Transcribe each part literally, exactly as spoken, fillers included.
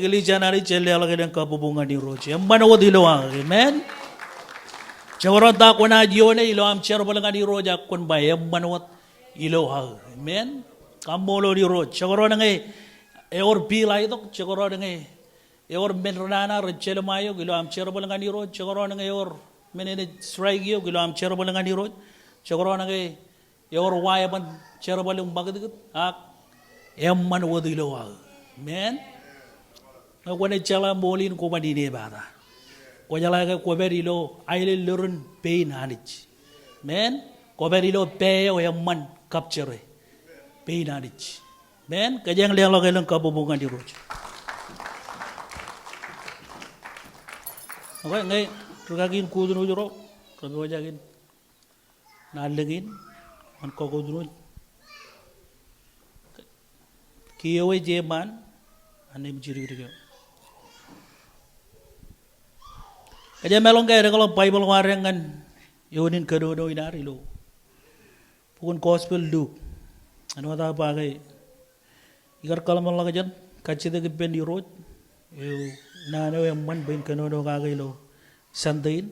Eklejia an Anij, jen leḷọk elōñ kabbokbok ñan Irooj. Eṃṃan wōt ilo aō. Amen. Jekdọọn ta kwōnaaj ioone ilo aṃ jerbal ñan Irooj ak kwōn ba eṃṃan wōt ilo aō. Amen. Kaṃṃoolol Irooj. Jekdọọn ñe ewōr bill aitok, jekdọọn ñe ewōr men renana rej jelṃae eok ilo aṃ jerbal ñan Irooj, jekdọọn ñe ewōr men enaaj strike eok ilo aṃ jerbal ñan Irooj, jekdọọn ñe ewōr wa eban jerbal im ṃakūtkūt, ak eṃṃan wōt ilo aō. Amen. Ñe kwōnaaj jeḷā ṃool in, kwōban inepata. Kwōjeḷā ke kwōpād ilo aelōñ ḷọk in pein Anij. Amen. Kwōpād ilo pā eo eṃṃan kab jere, pein Anij. Amen. Kōjeañ leḷọk elōñ kabbokbok ñan Irooj. Okay, ñe rūkaki in kutōnuj ro, rej pojak in naan lōñ in, ñan kōkutōnuj. Kiiō ej eṃṃan, an im jidikdik eo. Kōjeañ maroñ ke edekḷọk Baibōḷ ko ad ñan eoon in kōnono in ad ilo bok in Gospel Luke. Āinwōt aō ba ke ikar kōḷmānḷọkjeṇ kajjitōk ippān Irooj eo naan eo eṃṃan bwe in kōnono kake ilo Sunday in.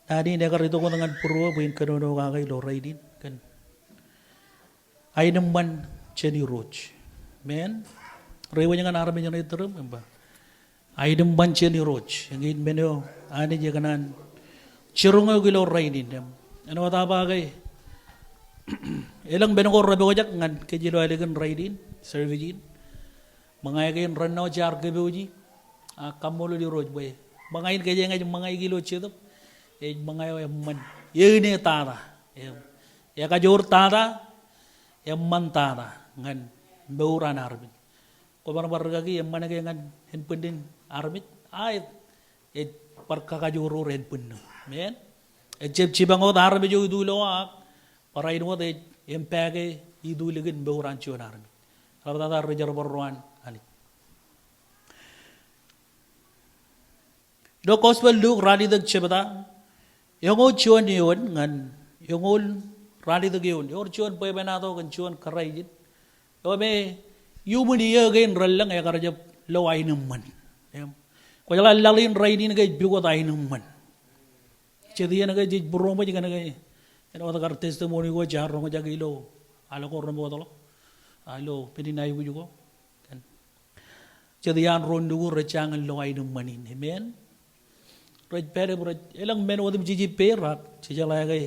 Naan in ekar itok wōt ñan būruō bwe in kōnono kake ilo rainin kōn aenōṃṃan jān Irooj. Amen. Reiwōj ñan armej ṇe iturūṃ im ba, aenōṃṃan jān Irooj. Eñin men eo Anij ekōṇaan jiroñ eok ilo rainin im āinwōt aō ba ke elōñ men ko repojak ñan kōj ilo ālikin rainin, service in. Ṃōñā kein rennọ jaar kōpooji, ak kaṃṃoolol Irooj bwe ṃōñā in kōjeañ ej ṃōñā ilo jetōb, ej ṃōñā eo eṃṃan, eñin tata, e, ekajoor tata, eṃṃan tata ñan mour an armej. Kwōban bar rūkaki, eṃṃan ke ñan ānbwinnin armej, a ej, ej bar kakajoor ro ānbwinno. Amen. Ejjab jipañ wōt armej eo itulowa ak barāinwōt ej impact e itulikin mour an juon armej. Eḷaptata ri jerbal ro an Anij. Ilo Gospel Luke ralitōk jebta, eñoul juon eoon ñan eñoul ralitōk eoon. Ewōr juon bwebwenato kōn juon kōrā ijin eo me iuṃwin iiō kein relōñ ekar jab lo aenōṃṃan. Amen. Kwōjeḷā laḷ in rainin ke ej pukot aenōṃṃan. Jet iien ke jej būroṃōj kōn ke āinwōt kar testimony ko jaar roñjake ilo al ko remootḷọk, a, ilo men in aikuj ko. Jet iaan ro nukū rej jañin lo aenōṃṃan in. Amen. Rej pād im rej, elōñ men otemjej ippāer ak jejeḷā ke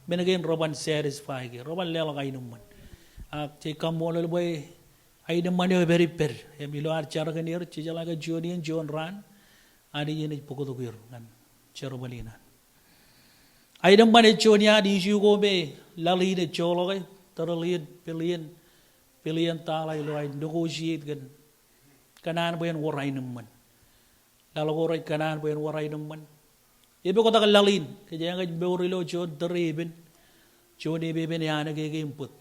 men kein reban satisfy ke, reban leḷọk aenōṃṃan. Ak jej kaṃṃoolol bwe aenōṃṃan eo epād ippād. Im ilo ad jar kōn er, jejeḷā ke juon iien, juon raan, Anij enaaj bōktok er ñan jerbal in an. Aenōṃṃan ej juon iaan issue ko me laḷ in ej joḷọke, trillion, billion, billion dollar ilo aer negotiate kōn, kōṇaan bwe en wōr aenōṃṃan. Laḷ ko rej kōṇaan bwe en wōr aenōṃṃan. Epoktak laḷ in, kōjeañ ej mour ilo juon tōre epen, juon epepen eaanōk kein bōt.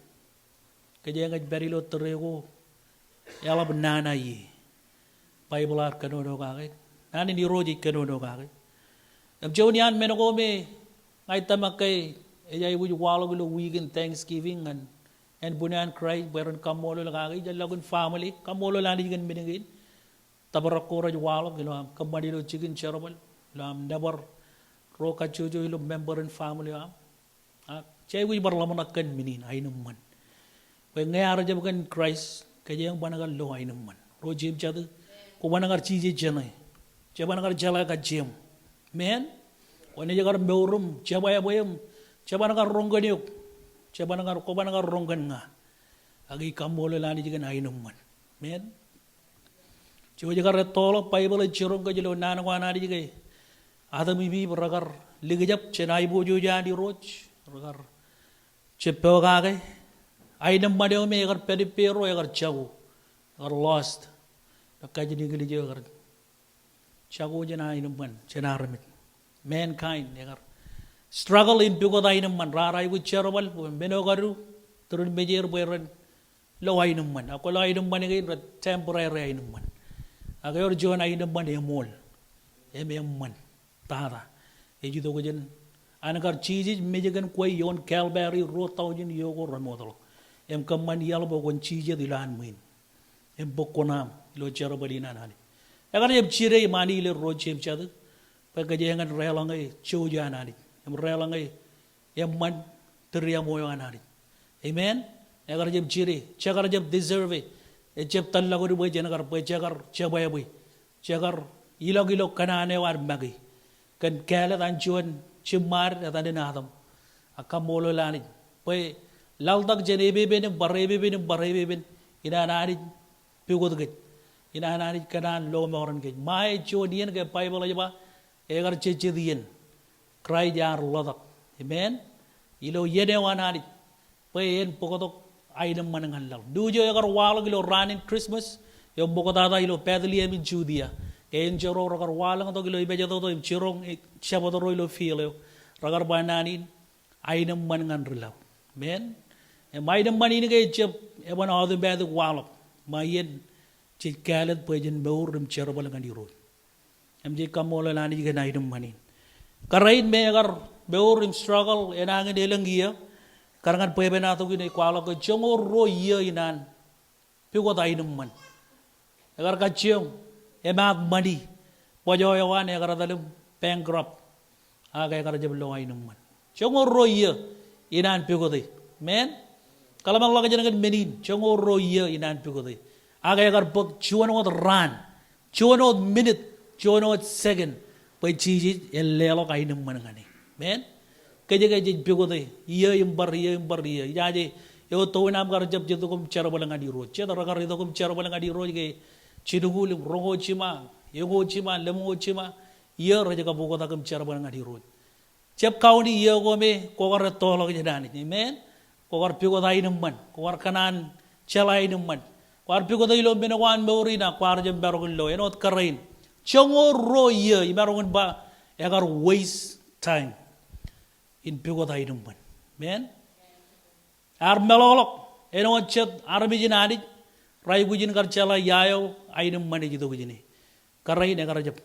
Kōjeañ ej pād ilo tōre ko eḷap nana ie. Baibōḷ ear kōnono kake. Naan in Irooj ej kōnono kake. Im juon iaan men ko me ña ij tōmak ke ej aikuj waḷọk ilo wiik in Thanksgiving ñan ānbwin an Kraist bwe ren kaṃṃoolol kake, ij lọk in family, kaṃṃoolol Anij kōn men kein. Tōprak ko rej waḷọk ilo aṃ kōṃṃan ilo jikin jerbal, ilo aṃ nōbar ro kajjojo ilo member in family eo aṃ. Ak jej aikuj bar ḷōmṇak kōn men in aenōṃṃan. Bwe ñe ear jab kōn Kraist, kōjeañ ban kar lo aenōṃṃan. Ro jemjatū, kwōban kar jijet jeṇe. Jeban kar jeḷā kajjieṃ. Amen. Kwōnaaj kar mour im jebwābwe im jeban kar roñ kōn eok. Jeban kar, kwōban kar roñ kōn ña. Ak ij kaṃṃoolol Anij kōn aenōṃṃan. Amen. Jej kar ettoḷọk, Baibōḷ ej jiroñ kōj ilo naan ko an Anij ke Adam im Eve rekar likjab jān aiboojoj an Irooj, rekar jab pokake. Aenōṃṃan eo me ekar pād ippārro ekar jako, ekar lost. Ilo kajin English eo ekar jako jān aenōṃṃan, jān armej. Mankind, ekar struggle in pukot aenōṃṃan, raar aikuj jerbal, men eo kadu, tūrin mejeir bwe ren lo aenōṃṃan. Ak kwōlo aenōṃṃan kein rej temporary aenōṃṃan. Ak ewōr juon aenōṃṃan eṃool. Im eṃṃan. Tata. Ej itok jān an kar Jisōs mej kōn kwe ioon Kalbari ruo taujin iiō ko remootḷọk. Im kōṃṃan iaḷ bwe kwōn jijet ilowaan ṃwiin. im bōk kuṇaaṃ ilo jerbal in an Anij. Ekar jab jide im āne ilo ro jeiū im jatū bwe kōjeañ en deḷọñe jouj eo an Anij im deḷọñe eṃṃan tūriaṃo eo an Anij. Amen. Ekar jab jide, jekar jab deserve e. Ejab tōllọk wōt bwe jen kar, bwe jekar jebwābwe, jekar ilọk ilo kōṇaan eo ad make kōn kāālōt an juon jiṃṃaad etan in Adam. Ak kaṃṃoolol Anij bwe laḷtak jān epepen im bar epepen im bar epepen, inaan Anij pukot kōj, inaan Anij kōṇaan lọmọọren kōj. Ṃae juon iien ke Baibōḷ ej ba, ekar jejjet iien Kraist ear ḷotak. Amen. Ilo iien eo an Anij bwe en bōktok aenōṃṃan ñan laḷ. Nuuj eo ekar waḷọk ilo raan in Christmas eo ṃoktata ilo Bethlehem in Judea, ke enjeḷ ro rekar waḷọktok ilo ippān jet oto im jiroñ jabōt ro ilo field eo, rekar ba naan in aenōṃṃan ñan ri laḷ. Amen. Im aenōṃṃan in ke ejab eban automatic waḷọk, ṃae iien jej kāālōt bwe jen mour im jerbal ñan Irooj. Im jej kaṃṃoolol Anij kōn aenōṃṃan in. Kōrā in me ekar mour im struggle enañin elōñ iiō, kar ñan bwebwenato in ej kwaḷọk ke joñoul ruo iiō inaan pukot aenōṃṃan. Ekar kajjioñ emaat ṃani, bōjọ eo an ekar etal im bankrupt. Ak ekar jab lo aenōṃṃan. Joñoul ruo iiō inaan pukote. Amen. Kōḷmānḷọkjeṇ kōn men in, joñoul ruo iiō inaan pukote. Ak ekar bōk juon wōt raan, juon wōt minit, juon wōt second bwe Jisōs en leḷọk aenōṃṃan ñan e. Amen. Kōj ke jej pukote iiō im bar iiō im bar iiō. Ijaje eo tokjān aṃ kar jab itok im jerbal ñan Irooj. Jet rekar itok im jerbal ñan Irooj ke jilñuul im roñoul jiṃa, eñoul jiṃa, lemñoul jiṃa iiō rej kab oktak im jerbal ñan Irooj. Jab kauni iiō ko me kwō kar ettoḷọk jān Anij. Amen. Kwō kar pukot aenōṃṃan, kwō kar kōṇaan jeḷā aenōṃṃan, kwō kar pukote ilo men ko an mour in ak kwaar jab marok in lo. Āinwōt kōrā in, joñoul ruo iiō imaroñ in ba ekar waste time in pukot aenōṃṃan. Amen. Ear meḷọkḷọk, āinwōt jet armej in Anij, rej aikuj in kar jeḷā ia eo aenōṃṃan ej itok jāne. Kōrā in ekar jab.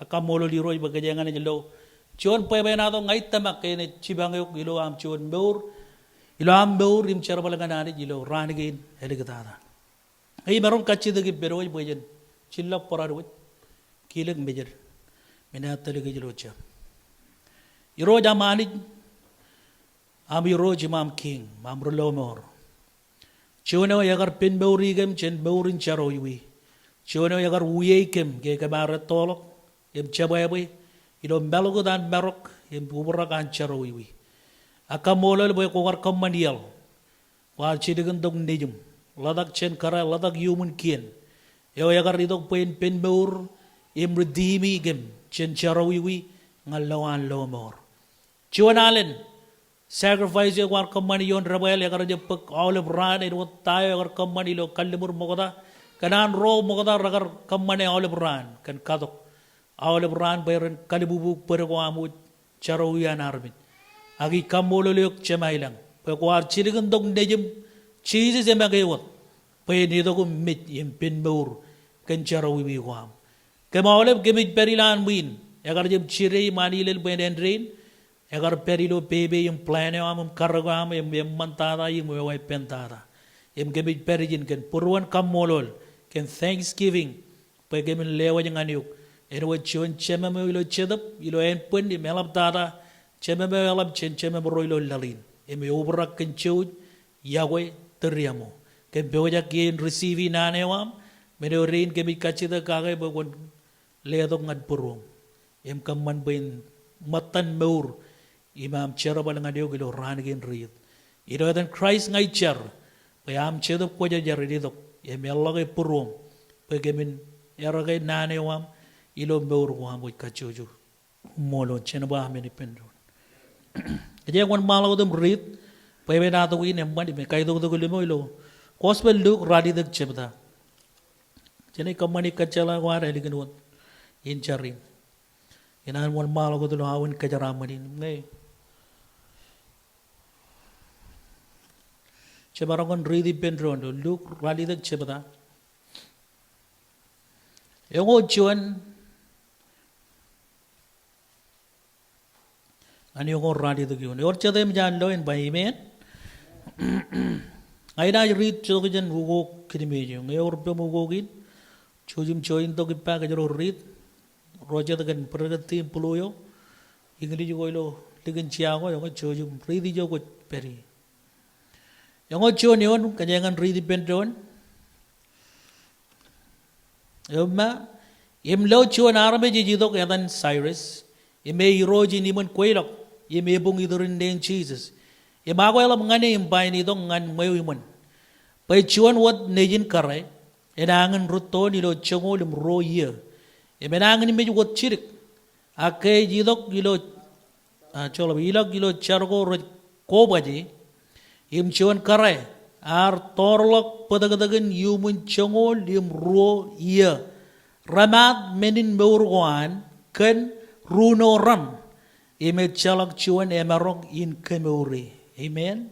Ak kaṃṃoolol Irooj bwe kōjeañ naaj lo juon bwebwenato ña ij tōmak ke enaaj jipañ eok ilo aṃ juon mour, ilo aṃ mour im jerbal ñan Anij ilo raan kein āliktata. Imaroñ kajjitōk ippān wōj bwe jen jillọk būraad wōj, kilōk mejed, men eo etal kōj ilo jab. Irooj aṃ Anij, aṃ Irooj im aṃ Kiiñ, aṃ Rilọmọọr. Juon eo ekar pen mour kōm jān mour in jerọwiwi. Juon eo ekar wiaik kōm ke kōm ar ettoḷọk im jebwābwe ilo mālukot an marok im obrak an jerọwiwi. Ak kaṃṃoolol bwe kwō kar kōṃṃan iaḷ. Kwaar jilkintok nejiṃ, ḷotak jān kōrā, ḷotak iuṃwin kien eo ekar itok bwe en pen mour im redeem kōm jān jerọwiwi ñan lo an lọmọọr. Juon alen sacrifice eo kwaar kōṃṃane ioon debwāāl, ekar jab bōk aolep raan āinwōt ta eo ekar kōṃṃan ilo kalliṃur ṃokta kōn an ro ṃokta rekar kōṃṃane aolep raan kōn katok aolep raan bwe ren kalbubu bōd ko aṃ wōj jerọwiwi an armej. Ak ij kaṃṃoolol eok Jemem ilañ bwe kwaar jilkintok nejiṃ Jisōs emake wōt bwe en itok im mej im pen mour kōn jerọwiwi ko aṃ. Kōm aolep kōmij pād ilowaan ṃwiin, ekar jab jide im anilel bwe en āindein ekar pād ilo pepe im plan eo aṃ im karōk eo aṃ im eṃṃantata im eweeppāntata. Im kōmij pād ijin kōn būruon kaṃṃoolol, kōn thanksgiving, bwe kōmin lewōj ñan eok āinwōt juon Jemem eo ilo jetōb, ilo ānbwin im eḷaptata, Jemem eo eḷap jān jemem ro ilo laḷ in im eobrak kōn jouj, iọkwe, tūriaṃo. Kōm pojak kiiō in receive naan eo aṃ, men eo dein kōmij kajjitōk kake bwe kwōn letok ñan būruōṃ im kōṃṃan bwe en ṃōttan mour im aṃ jerbal ñan eok ilo raan kein riit. Ilo etan Kraist ña ij jar bwe aṃ Jetōb Kwōjarjar en itok im eḷḷọke būruōṃ bwe kōmin erreke naan eo aṃ ilo mour ko aṃ wōj kajjojo. Ṃool wōt, jen ba amen ippān doon. Kōjeañ wōnṃaanḷọk wōt im riit bwebwenato in eṃṃan im kaitok tok limo ilo Gospel Luke ralitōk jebta. Jenaaj kōṃṃani kōjjeḷā ko ad ālikin wōt in jar in. Inaaj wōnṃaanḷọk wōt ilo aō in kōjeraaṃṃan in ñe jemaroñ in riit ippān doon ilo Luke ralitōk jebta. Eñoul juon ñan eñoul ralitōk eoon. Ewōr jet im jañin lo in ba amen. Ña inaaj riit tok jān ukok kinmej eo. Ñe ewōr pem ukok in, jouj im join tok ippa kōjro riit. Ro jet kōn bōd kein blue eo, English ko ilo likin jea ko, eñeo jouj im riit ijo kwōj pād ie. Eñeo juon eoon, kōjeañ ñan riit ippān doon. Eṃṃan, im lo juon armej ej itok etan Jairus, im eirooj in iṃōn kweilọk, im ebuñ iturin neen Jisōs. Im akweḷap ñan e im ba en itok ñan ṃweo iṃōn. Bwe juon wōt nejin kōrā, enañin rūttoon ilo joñoul im ruo iiō. Im enañin mej wōt jidik. Ak ke ej itok ilo A, joḷọk, ilọk ilo jar ko rej kobwaje, im juon kōrā ear toorḷọk bōtōktōkin iuṃwin joñoul im ruo iiō. Remaat men in mour ko an kōn ruo ran, im ejjeḷọk juon emaroñ in kemour e. Amen.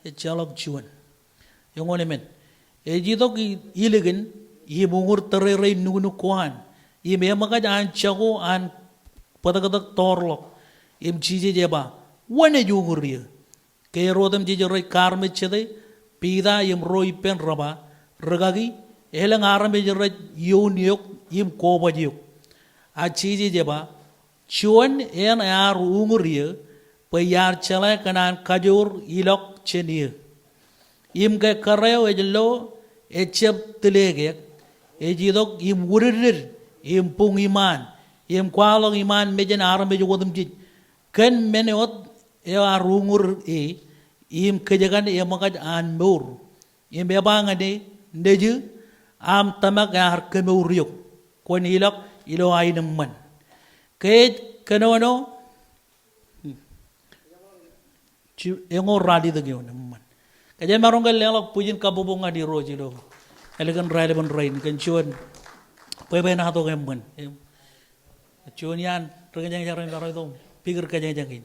Ejjeḷọk juon. Eñoul emān. Ej itok i-, ilikin, im uñūr tōrerein nuknuk ko an, im eṃōkaj an jako an bōtōktōk toorḷọk, im Jisōs ej ba, "Wōn ej uñūr eō?" Ke ro otemjej rej kaarmejjete, Piter im ro ippān re ba, "Rikaki, elōñ armej rej ioon eok im kobwaj eok." Ak Jisōs ej ba, "Juon eṇ ear uñūr eō, bwe iar jeḷā kōn an kajoor ilọk jān eō." Im ke kōrā eo ej lo, ejjab tilekek, ej itok im wūdiddid, im buñ iṃaan, im kwaḷọk iṃaan mejān armej otemjej. Kōn men wōt ear uñūr e, im kōjkan eṃōkaj an mour. Im eba ñan e, "Nejū, aṃ tōmak ear kemour eok. Kwōn ilọk ilo aenōṃṃan." Ke ej kōnono, Ju-, eñoul ralitōk eoon eṃṃan. Kōjeañ maroñ ke leḷọk bwijin kabbokbok ñan Irooj ilo ālikin raelepen rainin kōn juon bwebwenato eṃṃan. Im, juon iaan ri kōjeñjeḷ rein bar itok bikūr kōjeñjeḷ kein.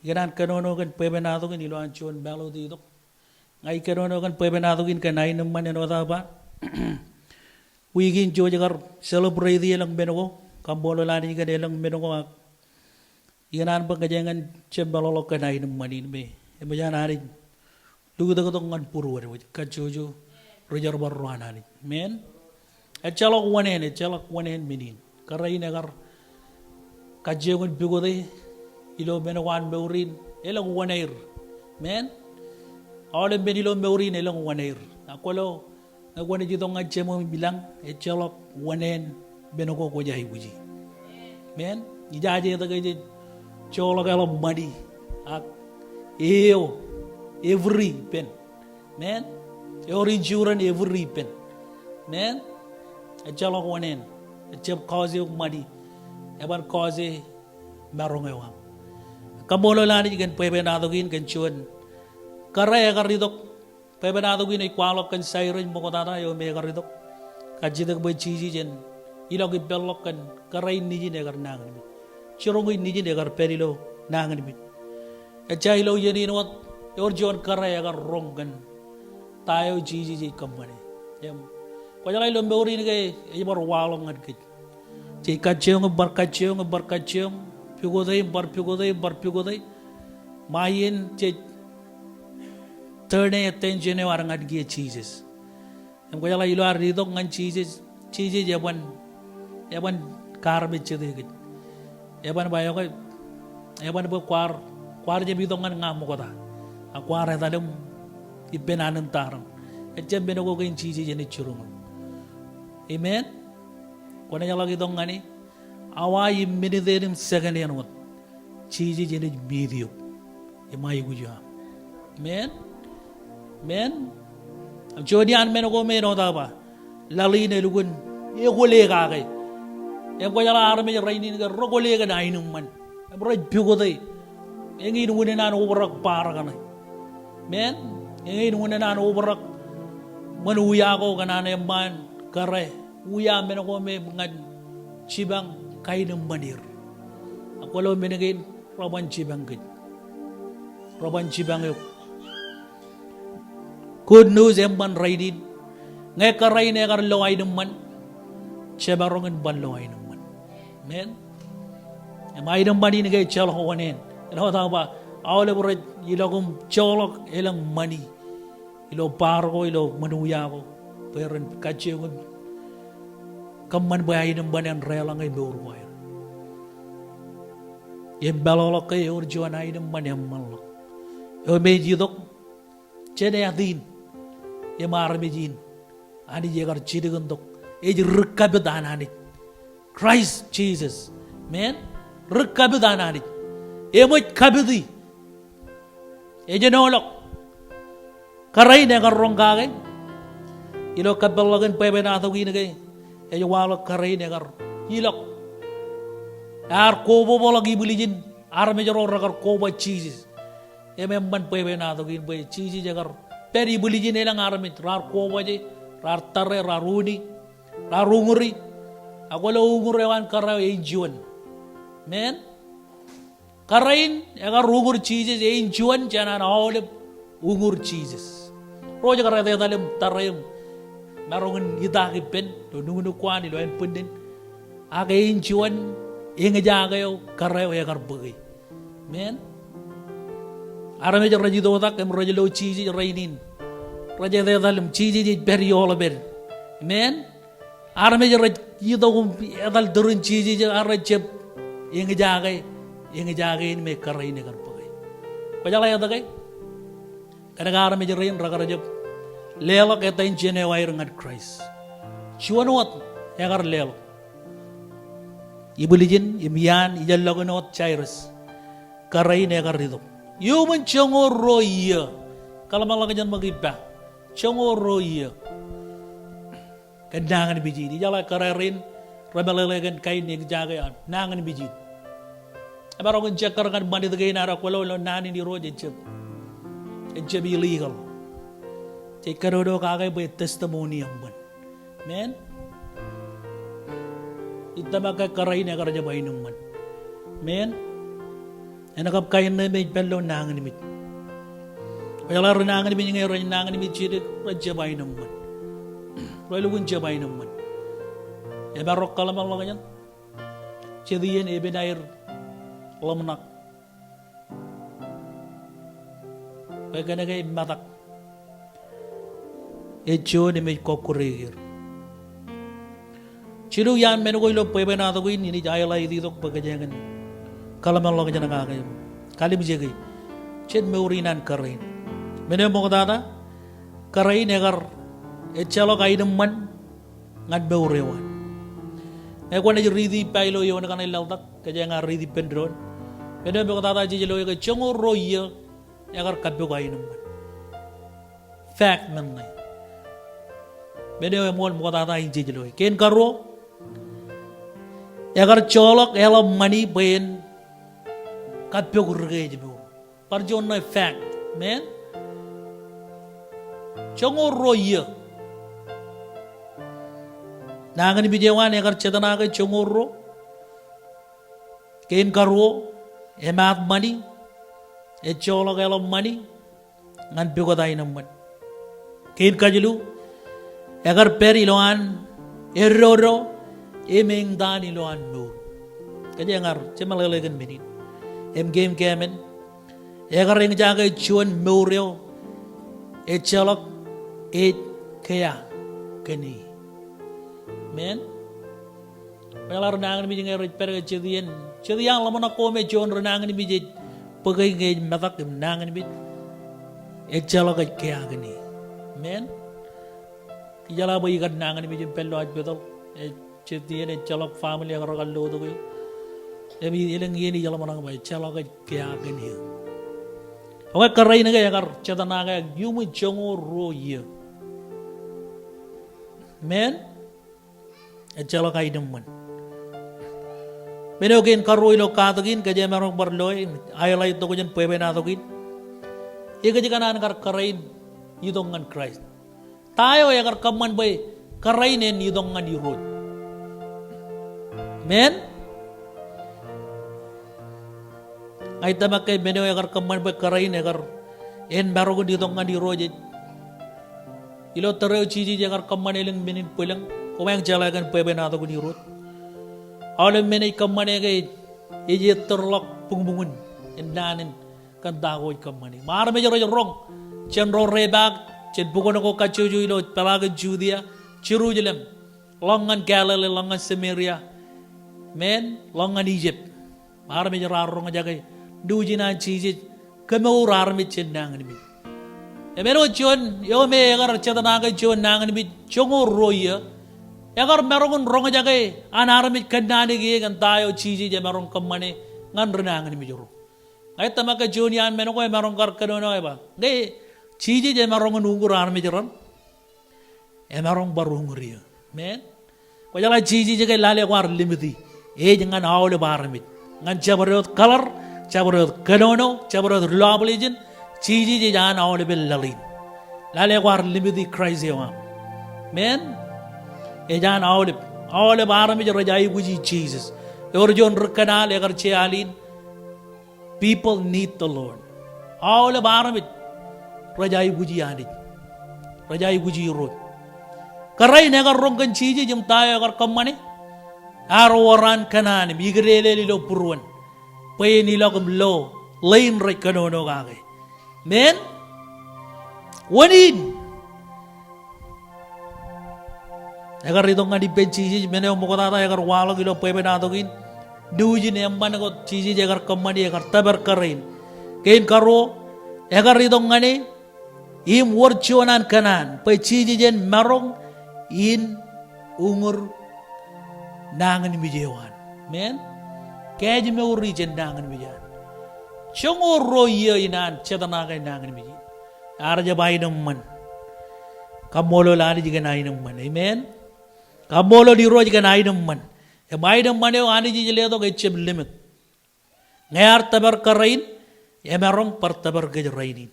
Ikōṇaan kōnono kōn bwebwenato kein ilo an juon melody itok. Ña ij kōnono kōn bwebwenato kein kōn aenōṃṃan āinwōt aō ba. Wiik in jej kar celebrate elōñ men ko, kaṃṃoolol Anij kōn elōñ men ko ak Ikōṇaan bwe kōjeañ ñan jab meḷọkḷọk kōn aenōṃṃan in me eṃōj an Anij lutōktok ñan būruod wōj kajjojo ri jerbal ro an Anij. Amen. Ejjeḷọk wōṇāān, ejjeḷọk wōṇāān men in. Kōrā in ekar kajjioñ in pukote ilo men ko an mour in, elōñ wōṇāer. Amen. Aolep men ilo mour in elōñ wōṇāer. Ak kwōlo Ñe kwōnaaj itok ñan jeṃ im ilañ, ejjeḷọk wōṇāān men ko kwōj aikuji. Amen. Ijaje etke jej joḷọk eḷap ṃani ak eo every ippān. Amen. Ewōr insurance every ippān. Amen. Ejjeḷọk wōṇāān. Ejjab cause eok ṃani. Eban cause e maroñ eo aṃ. Kaṃṃoolol Anij kōn bwebwenato kein kōn juon kōrā ekar itok. Bwebwenato kein ej kwaḷọk kōn Jairus ṃoktata eo me ekar itok. Kajjitōk bwe Jisōs en ilọk ippāerḷọk kōn kōrā in nejin ekar nañinmej. Jiroñ in nejin ekar pād ilo nañinmej. Ejja ilo iien in wōt, ewōr juon kōrā ekar roñ kōn ta eo Jisōs ej kōṃṃane. Im, kwōjeḷā ilo mour in ke ej bar waḷọk ñan kōj. Jej kajjioñ im bar kajjioñ im bar kajjioñ, pukote im bar pukote im bar pukote. Ṃae iien jej turn e attention eo ad ñan kiiō Jisōs. Im kwōjeḷā ilo ad itok ñan Jisōs, Jisōs eban, eban kaarmejjete kōj. Eban ba, "Okay, eban bwe kwaar, kwaar jab itok ñan ña ṃokta. Ak kwaar etal im ippān anij tarrin." Ejjab men ko kein Jisōs enaaj jiroñ eok. Amen. Kwōnaaj ḷak itok ñan e. Awa im minit eṇ im second eṇ wōt, Jisōs enaaj meet eok im aikuj eo aṃ. Amen. Amen. Im juon iaan men ko me āinwōt aō ba, laḷ in elukkuun ekwōle kake. Im kwōjeḷā armej rainin ke rekwōle kōn aenōṃṃan im rej pukote. Eñin unin an obrak bar kaṇe. Amen. Eñin unin an obrak ṃōn wia ko kōn an eṃṃaan kōrā. Wia men ko me ñan jipañ kaenōṃṃan er. Ak kwōlo men kein reban jipañ kōj. Reban jipañ eok. Good news eṃṃan rainin. Ñe kōrā in ekar lo aenōṃṃan, jemaroñ in bar lo aenōṃṃan. Amen. Im aenōṃṃan in ke ejjeḷọk wōṇāān. Āinwōt aō ba, aolep rej ilọk im joḷọk elōñ ṃani. ilo bar ko, ilo ṃōn wia ko, bwe ren kajjioñ im kōṃṃan bwe aenōṃṃan en deḷọñ e mour ko aer. Im meḷọkḷọk ke ewōr juon aenōṃṃan eṃṃanḷọk eo im ej itok jān āt in im armej in. Anij ekar jilkintok, ej ri kapit an Anij. Christ Jesus. Amen. Ri kapit an Anij. Eṃōj kapiti. Ej āinwōt ḷọk. Kōrā in ekar roñ kake. Ilo kapeḷḷọk in bwebwenato in ke, ej waḷọk kōrā in ekar ilọk. Ear kobaḷọk ibwiljin armej ro rekar koba Jisōs. Im eṃṃan bwebwenato in bwe Jisōs ekar pād ibwiljin elōñ armej, raar koba e, raar tōre, raar uñi, raar uñūri. Ak kwōlo uñūr eo an kōrā eo, ein juon. Amen. Kōrā in ekar uñūr Jisōs, ein juon jān an aolep uñūr Jisōs. Ro ej kar etetal im tōre im maroñ in itaak ippān ilo nuknuk ko an, ilo ānbwinnin. Ak ein juon eñjake eo kōrā eo ekar bōke. Amen. Armej rej itoitak im rej lo Jisōs rainin, rej etetal im Jisōs ej pād ioḷapād. Amen. Armej rej itok im etal turin Jisōs, ak rej jab eñjake, eñjake in me kōrā in ekar bōke. Kwōjeḷā etke? Kōnke armej rein rekar jab leḷọk etan ijin eo aer ñan Christ. Juon wōt ekar leḷọk. Ibwiljin im iaan ijellọkin wōt Jairus, kōrā in ekar itok. Iuṃwin joñoul ruo iiō. Kōḷmānḷọkjeṇ ṃōk ippa. Joñoul ruo iiō. Kōn nañinmej in, ijeḷā kōrā rein remeḷeḷe kōn kain eñjake an nañinmej in. Emaroñ in jekkar ñan ṃanit kein ad kwōlo ilo naan in Irooj, ejjab, ejjab illegal. Jej kōnono kake bwe testimony eṃṃan. Amen. Ij tōmak ke kōrā in ekar jab aenōṃṃan. Amen. En kab kain ṇe me ej pād ilo nañinmej. Kwōjeḷā ri nañinmej ñe rej nañinmej jidik, rej jab aenōṃṃan. Rej lukkuun jab aenōṃṃan. Emaroñ kōḷmānḷọkjeṇ. Jet iien epen aer ḷōmṇak. Bwe kōnke metak ej juon im ej kọkkure er. Jilu iaan men ko ilo bwebwenato in, inaaj highlight itok bwe kōjeañ in kōḷmānḷọkjeṇ kake im kalimjeke jet mour in an kōrā in. Men eo ṃoktata, kōrā in ekar, ejjeḷọk aenōṃṃan ñan mour eo an. Ñe kwōnaaj riiti ippa ilo eoon kaṇe laḷtak, kōjeañ riiti ippān doon. Men eo ṃoktata jej loe ke joñoul ruo iiō ekar kappok aenōṃṃan. Fact men ṇe. Men eo eṃool ṃoktata in jej loe. Kein karuo, ekar joḷọk eḷap ṃani bwe en kappok ri kein mour. Bar juon ṇe fact. Amen. Joñoul ruo iiō. Nañinmej eo an ekar jitōṇake joñoul ruo. Kein karuo, emaat ṃani, ejjeḷọk eḷap ṃani ñan pukot aenōṃṃan. Kein kajilu, ekar pād ilowaan eddodo im eñtaan ilowaan mour. Kōjeañ ar jemeḷeḷe kōn men in. Im kein keemān, ekar eñjake juon mour eo ejjeḷọk ej kea kōn e. Amen. Kwōjeḷā ri nañinmej ñe rej pād ke jet iien, jet iaan ḷōmṇak ko me juon ri nañinmej ej bōke ñe ej metak im nañinmej, ejjeḷọk ej kea kōn e. Amen. Ijeḷā bwe ikar nañinmej im pād ilo hospital, ej jet iien ejjeḷọk family eo rekar lotok eō. Im elōñ iien ij ḷōmṇak bwe ejjeḷọk ej kea kōn eō. Okay, kōrā in ke ekar jitōṇake iuṃwin joñoul ruo iiō. Amen. Ejjeḷọk aenōṃṃan. Men eo kein karuo ilo katak in, kōjeañ emaroñ bar loe, highlight tok jān bwebwenato in. Ekōjkan an kar kōrā in itok ñan Christ. Ta eo ekar kōṃṃan bwe kōrā in en itok ñan Irooj? Amen. Ña ij tōmak ke men eo ekar kōṃṃan bwe kōrā in ekar, en maroñ in itok ñan Irooj ej ilo tōre eo Jisōs ekar kōṃṃan elōñ men in bwilōñ, koṃeañ jeḷā kōn bwebwenato in Irooj. Aolep men ej kōṃṃane ke ej ettōrḷọk buñbuñin, en naan in kōn ta ko ej kōṃṃane. Im armej rej roñ, jān ro repaak Jān bukwōn ko kajjojo ilo peḷaakin Judia, Jerusalem, ḷọk ñan Galili, ḷọk ñan Samaria, men, ḷọk ñan Ijipt. Armej raar roñjake diwōj in an Jisōs kemour armej jān nañinmej. Im āinwōt juon, eo me ekar jet nañinmej, juon nañinmej joñoul ruo iiō, ekar maroñ in roñjake an armej kōnnaan eō kōn ta eo Jisōs emaroñ kōṃṃane ñan ri nañinmej ro. Ñe ij tōmak ke juon iaan men ko emaroñ kar kōnono ej ba, ñe Jisōs emaroñ in uñūr armej raṇ, emaroñ bar uñūr eō. Men. Kwōjeḷā Jisōs ke lale kwaar limiti. Ej ñan aolep armej. Ñan jabdewōt color, jabdewōt kōnono, jabdewōt lọpḷejen, Jisōs ej an aolepān laḷ in. Lale kwaar limiti Kraist eo aṃ. Men. Ej an aolep. Aolep armej rej aikuji Jisōs. Ewōr juon ri kōṇaan ekar je al in, People need the Lord. Aolep armej rej aikuji Anij. Rej aikuji Irooj. Kōrā in ekar roñ kōn Jisōs im ta eo ekar kōṃṃane. Ear wōr an kōṇaan im ikdeelel ilo būruon bwe en ilọk im lo ḷein rej kōnono kake. Men. Wōn in. Ekar itok ñan ippān Jisōs, men eo ṃoktata ekar waḷọk ilo bwebwenato kein. Diwōj in eṃṃan ko Jisōs ekar kōṃṃani, ekar tōpar kōrā in. Kein karuo, ekar itok ñan e, im wōr juon an kōṇaan, bwe Jisōs en maroñ in uñūr nañinmej eo an. Men, kōjmour e jān nañinmej an. Joñoul ruo iiō in an jet nañinmej in. Ear jab aenōṃṃan. Kaṃṃoolol Anij kōn aenōṃṃan. Amen. Kaṃṃoolol Irooj kōn aenōṃṃan. Im aenōṃṃan eo Anij ej letok ejjab limit. Ñe ear tōpar kōrā in, emaroñ bar tōpar kōj rainin.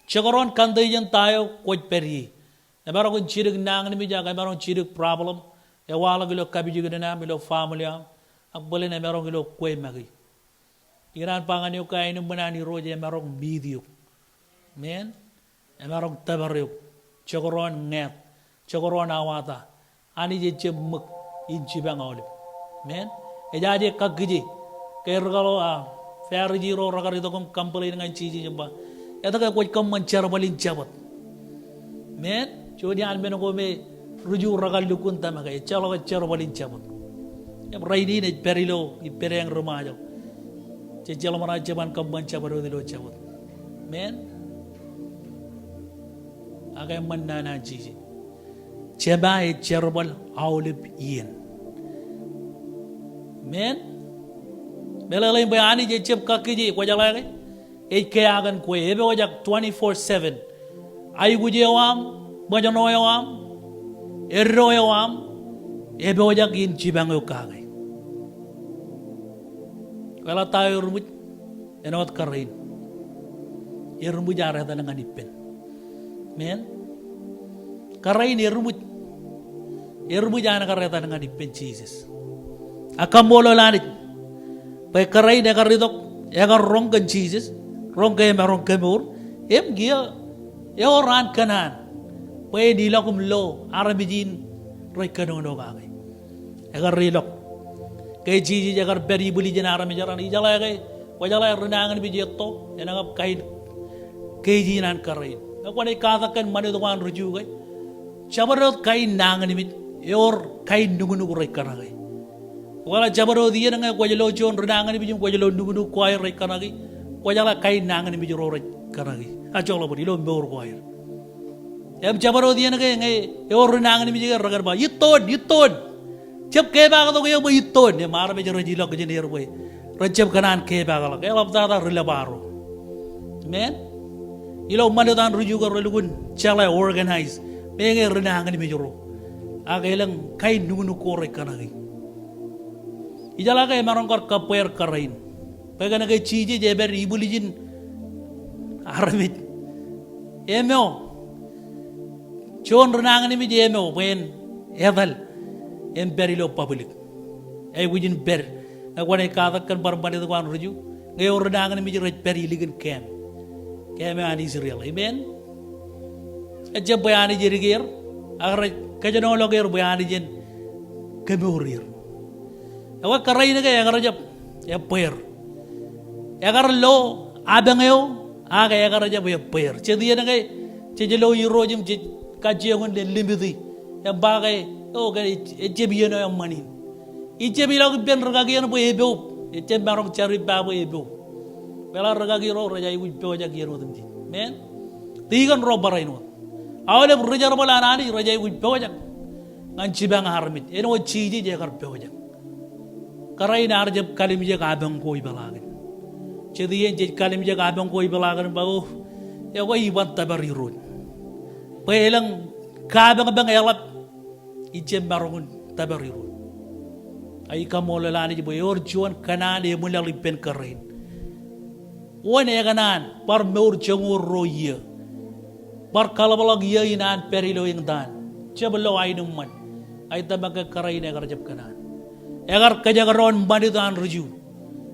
Jekdọọn kōnte jān ta eo kwōj pād ie. Emaroñ in jidik nañinmej ak emaroñ jidik problem. Ewaḷọk ilo kapijuknen aṃ, ilo family aṃ. Ak bōlen emaroñ ilo kwe make. Ikōṇaan ba ñan eok ke aenōṃṃan an Irooj emaroñ meet eok. Men, emaroñ tōpar eok. Jekdọọn ñāāt, jekdọọn auwata. Anij ejjab ṃōk in jipañ aolep. Men, ejaje kakkije. Ke rikaro, a, Farisi ro rekar itok im complain ñan Jisōs im ba, etke kwōj kōṃṃan jerbal in Jabōt? Men, juon iaan men ko me ri Ju rekar lukkuun tōmak ke, ejjeḷọk jerbal in Jabōt. Im rainin ej pād ilo ippādeañ ri Ṃajeḷ. Jej jeḷā ṃōṇōṇō jab an kōṃṃan jabdewōt ilo Jabōt. Men. Ak eṃṃan naan an Jisōs. Jema ej jerbal aolep iien. Men. Meḷeḷein bwe Anij ejjab kakkije, kwōjeḷā ke? Ej keaak in kwe, epojak twenty-four seven. Aikuj eo aṃ, ṃōjṇọ eo aṃ, eddo eo aṃ, epojak in jipañ eok kake. Kwōjeḷā ta eo eruṃwij, āinwōt kōrā in. Eruṃwij ear etal ñan ippān. Men. Kōrā in eruṃwij. Eruṃwij an kar etal ñan ippān Jisōs. Ak kaṃṃoolol Anij. Bwe kōrā in ekar itok, ekar roñ kōn Jisōs, roñ ke emaroñ kemour, im kiiō, ewōr an kōṇaan. Bwe en ilọk im lo armej in rej kōnono kake. Ekar ilọk. Ke Jisōs ekar pād ibwiljin armej raṇ, ijeḷā ke, kwōjeḷā ri nañinmej etto, enañin kain keij in an kōrā in. Ñe kwōnaaj katak kōn ṃanit ko an ri Ju ke, jabdewōt kain nañinmej, ewōr kain nuknuk rej kōṇake. Kwōjeḷā jabdewōt iien ñe kwōj lo juon ri nañinmej im kwōj lo nuknuk ko aer rej kōṇaki, kwōjeḷā kain nañinmej ro rej kōṇaki. A joḷọk bōd ilo mour ko aer. Im jabdewōt iien ke ñe ewōr ri nañinmej ke rekar ba, ittoon, ittoon. Jab kepaaktok eō bwe ittoon. Im armej rej ilọk jān er bwe rejjab kōṇaan kepaakḷọk. Eḷaptata ri lōb ro. Men. Ilo ṃanit an ri Ju ke relukkuun jeḷā organize. Meñe ri nañinmej ro. Ak elōñ kain nuknuk ko rej kōṇaki. Ijeḷā ke emaroñ kar kōbbeer kōrā in. Bwe kōnke Jisōs epād ibwiljin armej. Emeo. Juon ri nañinmej emeo bwe en etal. Im pād ilo public. Aikuj in pād. Ñe kwōnaaj katak kōn bar ṃanit ko an ri Ju. Ñe ewōr ri nañinmej rej pād ilikin keem. Keem eo an Israel. Amen. Ejjab bwe Anij edikeer. Ak rej kōjenolọk er bwe Anij en kemour er. Ekwe kōrā in ke ekar jab ebbeer. Ekar lo apañ eo, ak ekar jab ebbeer. Jet iien ke, Jej lo Irooj im jej kajjioñ in limiti. Im ba ke, o ke, ejjab iien eo eṃṃan in. Ijjab ilọk ippān rūkaki eṇ bwe epoub. Ejjab maroñ jar ippa bwe epoub. Kwōjeḷā rūkaki ro rej aikuj pojak iien otemjej. Amen. Tikōn ro barāinwōt. Aolep ri-jerbal an Anij rej aikuj pojak ñan jipañ armej. Āinwōt Jisōs ekar pojak. Kōrā in ear jab kalimjek apañ ko ipeḷaakin. Jet iien jej kalimjek apañ ko ipeḷaakin im ba, o, ekwe iban tōpar Irooj. Bwe elōñ kapañpañ eḷap ijjab maroñ in tōpar Irooj. Ak ij kaṃṃoolol Anij bwe ewōr juon kōṇaan eṃwilaḷ ippān kōrā in. Wōn ekōṇaan bar mour joñoul ruo iiō. Bar kaḷapḷọk iiō in an pād ilo eñtaan. Jab lo aenōṃṃan. Ak ij tōmak ke kōrā in ekar jab kōṇaan. Ekar kōjekdọọn ṃanit an ri-Ju.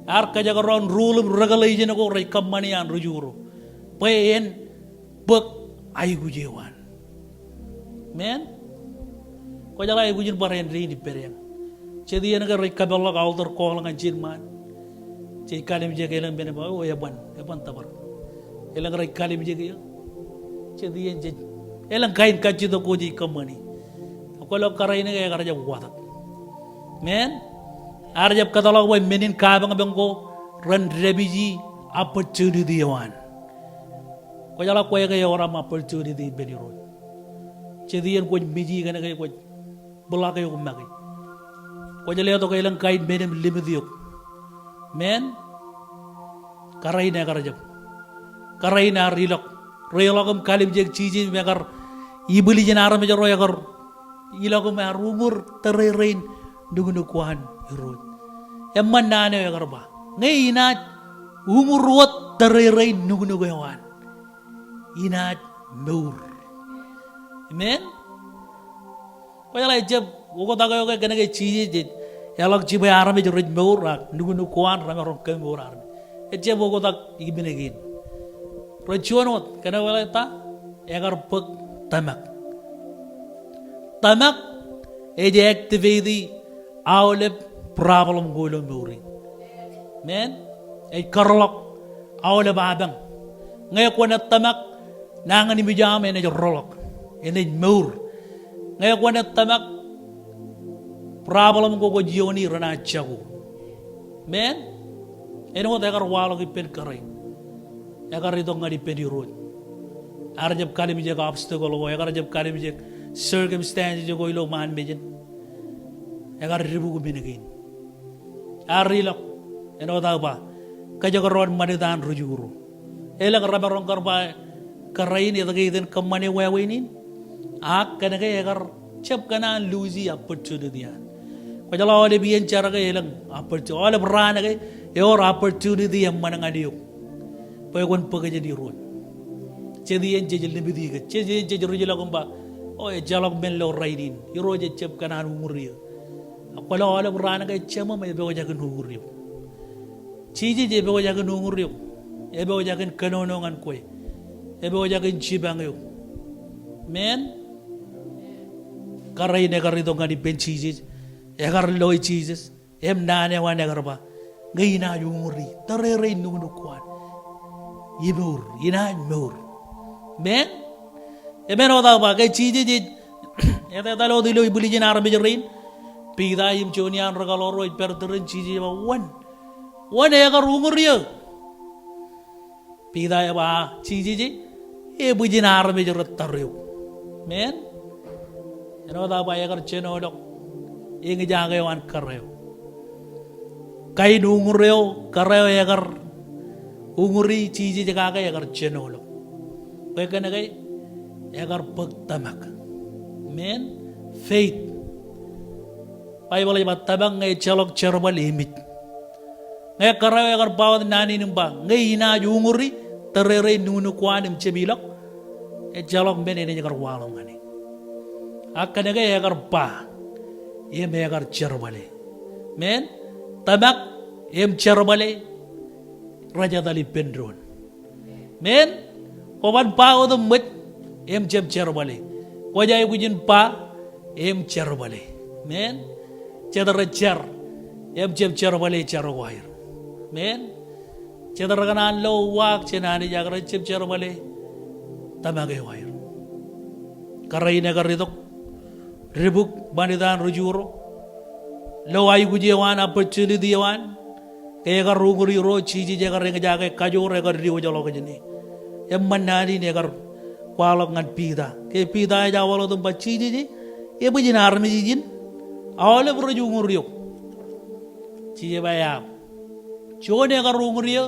Ear kōjekdọọn rule im regulation ko rej kōṃṃani an ri-Ju ro. Bwe en bōk aikuj eo an. Amen. Kwōjeḷā aikuj in bar āindein ippād eañ. Jet iien ke rej kapeḷḷọk altar call ñan jidik ṃaan. Jej kalimjek elōñ men ba, o, eban, eban tōpar. Elōñ rej kalimjek eō. Jet iien jej. Elōñ kain kajjitōk ko jej kōṃṃani. Kwōlo kōrā in ke ekar jab watōk. Amen. Ear jab kōtḷọk bwe men in kapañpañ ko ren dāpiji opportunity eo an. Kwōjeḷā kwe ke ewōr aṃ opportunity ippān Irooj. Jet iien kwōj miji kōn ke kwōj bōḷak eok make. Kwōj letok elōñ kain men im limit eok. Amen. Kōrā in ekar jab. Kōrā in ear ilọk. Reilọk im kalimjek Jisōs im ekar ibwiljin armej ro ekar ilọk im ear uñūr tōrerein nuknuk ko an Irooj. Eṃṃan naan eo ekar ba. Ñe inaaj uñūr wōt tōrerein nuknuk eo an. Inaaj mour. Amen. Kwōjeḷā ejjab oktak eo ke kōn ke Jisōs ej eḷak jibwe armej rej mour ak nuknuk ko an remaroñ kemour armej. Ejjab oktak ippān kein. Rej juon wōt, kōn ke kwōjeḷā ta, ekar bōk tōmak. Tōmak ej activate aolep problem ko ilo mour in. Amen. Ej kōtḷọk aolep apañ. Ñe kwōn tōmak, nañinmej eo aṃ enaaj roḷọk. Enaaj mour. Ñe kwōn tōmak, problem ko kwōj iooni renaaj jako. Amen. Āinwōt ekar waḷọk ippān kōrā in. Ekar itok ñan ippān Irooj. Ear jab kalimjek obstacle ko, ekar jab kalimjek circumstances ko ilo ṃaan mejān. Ekar dibuk men kein. Ear ilọk, āinwōt aō ba, kōjekdọọn ṃanit an ri-Ju ro. Elōñ remaroñ kar ba, kōrā in etke iten kōṃṃane wāween in. Ak kōn ke ekar jab kōṇaan lose opportunity an. Kwōjeḷā aolep iien jar ke elōñ opportunity. Aolep raan ke ewōr opportunity eṃṃan ñan eok. Bwe kwōn bōk jān Irooj. Jet iien jej limiti ke. Jet iien jej ri-ilọk im ba, o, ejjeḷọk men ilo rainin. Irooj ejjab kōṇaan uñūr eō. Ak kwōlo aolep raan ke jemām epojak in uñūr eok. Jisōs epojak in uñūr eok. Epojak in kōnono ñan kwe. Epojak in jipañ eok. Amen. Kōrā in ekar itok ñan ippān Jisōs. Ekar loe Jisōs. Im naan eo an ekar ba, ñe inaaj uñūri tōrerein nuknuk ko an, imour, inaaj mour. Amen. Im āinwōt aō ba, ke Jisōs ej etetal wōt ilo ibwiljin armej rein, Piter im Jon iaan rekaḷoor ro ej pād tūrin, Jisōs ej ba, wōn, wōn ekar uñūr eō? Piter ej ba, Jisōs ej, ebwijin armej rej tōre eok. Amen. Āinwōt aō ba ekar jenoḷọk eñjake eo an kōrā eo. Kain uñūr eo kōrā eo ekar uñūri Jisōs kake ekar jenoḷọk. Bwe kōn ke ekar bōk tōmak. Amen. Faith. Baibōḷ ej ba tōmak ñe ejjeḷọk jerbal emej. Ñe kōrā eo ekar ba wōt naan in im ba, ñe inaaj uñūri tōrerein nuknuk ko an im jab ilọk, ejjeḷọk men enaaj kar waḷọk ñan e. Ak kōn ke ekar ba, im ekar jerbale. Amen. Tōmak im jerbale rej etal ippān doon. Amen. Kwōban ba otemjej im jab jerbale. Kwōj aikuj in ba im jerbale. Amen. Jet rej jar im jab jerbale jar ko aer. Amen. Jet rekōṇaan lo uwaak jān Anij ak rej jab jerbale tōmak eo aer. Kōrā in ekar itok. Ri buk, ṃanit an ri Ju ro. Lo aikuj eo an, opportunity eo an. Ke ekar uñūr Irooj, Jisōs ekar eñjake kajoor, ekar diwōjḷọk jāne. Eṃṃan naan in ekar kwaḷọk ñan Piter. Ke Piter ej aolep otem ba Jisōs e, ebwijin armej ijin. Aolep rej uñūr eok. Jisōs ej ba eaab. Juon ekar uñūr eō,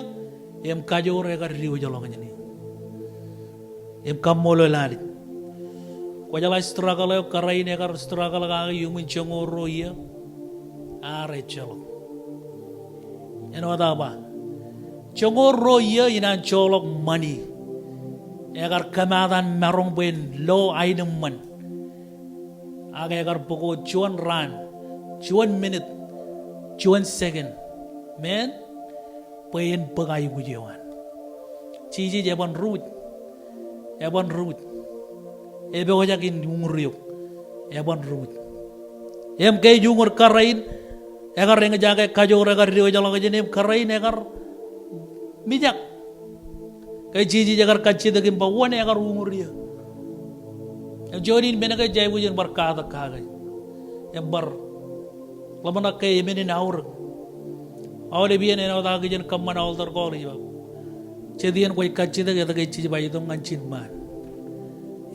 im kajoor ekar diwōjḷọk jāne. Im kaṃṃoolol Anij. Kwōjeḷā struggle eo kōrā in ekar struggle kake iuṃwin joñoul ruo iiō, ear ejjeḷọk. Āinwōt aō ba, joñoul ruo iiō in an joḷọk ṃani. Ekar kōmaat an maroñ bwe en lo aenōṃṃan. Ak ekar bōk wōt juon raan, juon minit, juon second. Amen. Bwe en bōk aikuj eo an. Jisōs eban ruj. Eban ruj. Epojak in uñūr eok. Eban ruj. Im ke ej uñūr kōrā in, ekar eñjake kajoor, ekar diwōjḷọk jāne, im kōrā in ekar mijak. Ke Jisōs ekar kajjitōk im ba wōn ekar uñūr eō. Im juon in men ke ej aikuj in bar katak kake. Im bar ḷōmṇak ke emān in aorōk. Aolep iien āinwōt aō kijen kōṃṃan altar call ij ba, jet iien kwōj kajjitōk etke ij jab itok ñan jin ṃaan.